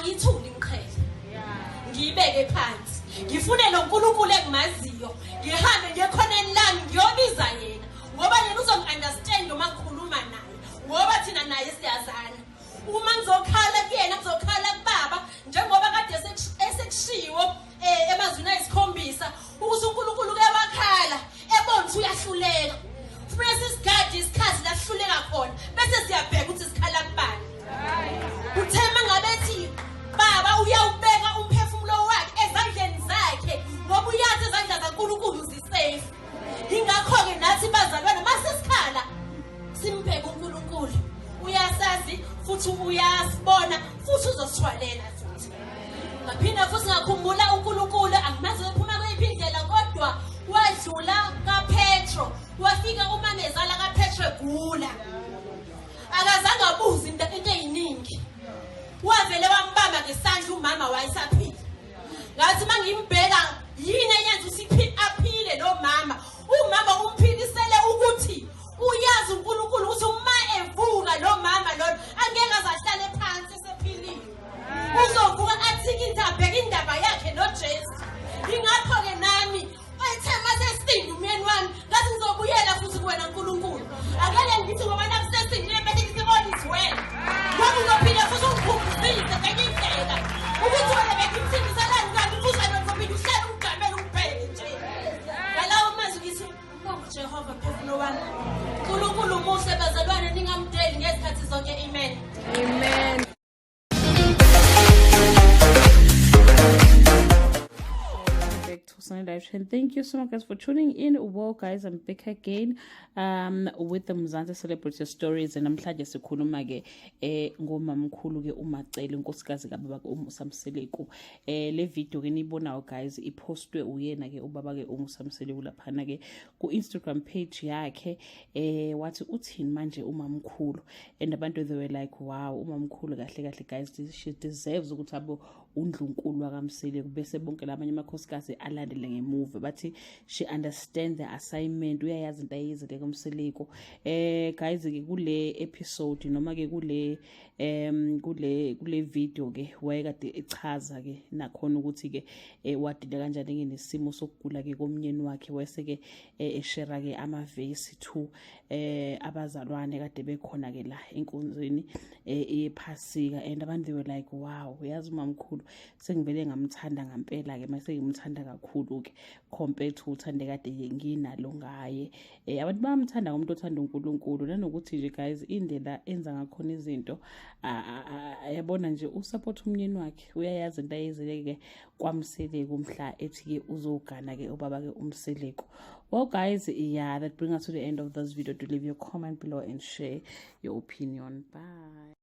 Angithuli ngiqhele, ngiyibeke phansi, ngifune lo Nkulunkulu engimaziyo, ngihambe ngiyekhoneni lami, ngiyobiza yena, ngoba yena uzongi-understand uma ngikhuluma naye, ngoba thina naye siyazana. Uma ngizokhala kuyena, ngizokhala kubaba, njengoba kade esekushiwo emazwini ayisikhombisa ukuthi uNkulunkulu uke wakhala ebona ukuthi uyahluleka. Kufuneka sisigade isikhathi la sihluleka khona, bese siyabheka ukuthi sikhala kubani. Uthe mangabe ethi baba uyawubeka umphefumulo wakhe ezandleni zakhe, ngoba uyazi izandla zaNkulunkulu zisafe. Ingakho-ke nathi bazalwane masesikhala simbheke uNkulunkulu, uyasazi futhi uyasibona futhi uzosithwalela futhi. Ngaphinda futhi ngakhumbula uNkulunkulu, angimazi ephuma kweyiphi indlela, kodwa wadlula kaPetro, wafika umamezala kaPetro egula, akazange abuze into eyiningi, wavele wambamba ngesandla umama wayesaphila. Ngathi uma ngimbheka, yini eyenza ukuthi aphile lo mama? Umama umphilisele ukuthi uyazi uNkulunkulu ukuthi uma evuka lo mama lona angeke azahlale phansi esephilile, uzovuka athikithe abheke indaba yakhe noJesu. Ingakho-ke nami ethe masesinda umyeni wami, ngathi ngizobuyela futhi kuwena Nkulunkulu. Akele ngithi ngoba nakusesindile bese ngithi all is well, ngoba uzophinde futhi ungikhumbuzise ngenye indlela ukuthi wena bengimsindiselani, kanti futhi wena uzophinde uhlale ungijamele ungibheke nje. Ngalawo mazwi ngithi ubonga uJehova, mphefumulo wami. uNkulunkulu muhle bazalwane, ningamdeli ngezikhathi zonke. Amen. Amen. Back to Sunny Live Trend. Thank you so much, guys, for tuning in. Well, guys, I'm back again with the Mzansi Celebrity Stories, and namhlanje sikhuluma ke ngomamkhulu ke uMacele, unkosikazi kababa ke uMusa Mseleku. Le video ke niyibonayo, guys, ipostwe uyena ke ubaba ke uMusa Mseleku laphana ke ku Instagram page yakhe. Wathi uthini manje umamkhulu? And abantu, they were like, "Wow, umamkhulu kahle kahle, guys, she deserves ukuthi abo undlunkulu wakaMseleku, bese bonke lamanye amakhosikazi alandele ngemuva." Bathi she understand the assignment, uyayazi into ayizele kuMseleku. Guys, ke kule episode noma ke kule video ke wayekade echaza ke nakhona ukuthi ke wadila kanjani ke nesimo sokugula ke komnyeni wakhe, wayese ke eshare ke amavesi to abazalwane kade bekhona ke la enkonzweni yephasika, and abantu, they were like, "Wow, uyazi umamkhulu sengivele ngamthanda ngampela ke mase ngimthanda kakhulu ke compared to uthande kade nginalo ngaye." Abantu bayamthanda ngomuntu othanda uNkulunkulu, nanokuthi nje, guys, indlela enza ngakhona izinto, yabona nje, usupport umnyeni wakhe, uyayazi into ayizele ke kwaMseleku umhla ethi ke uzogana ke ubaba ke uMseleku. Well, guys, yeah, that brings us to the end of this video. Do leave your comment below and share your opinion. Bye.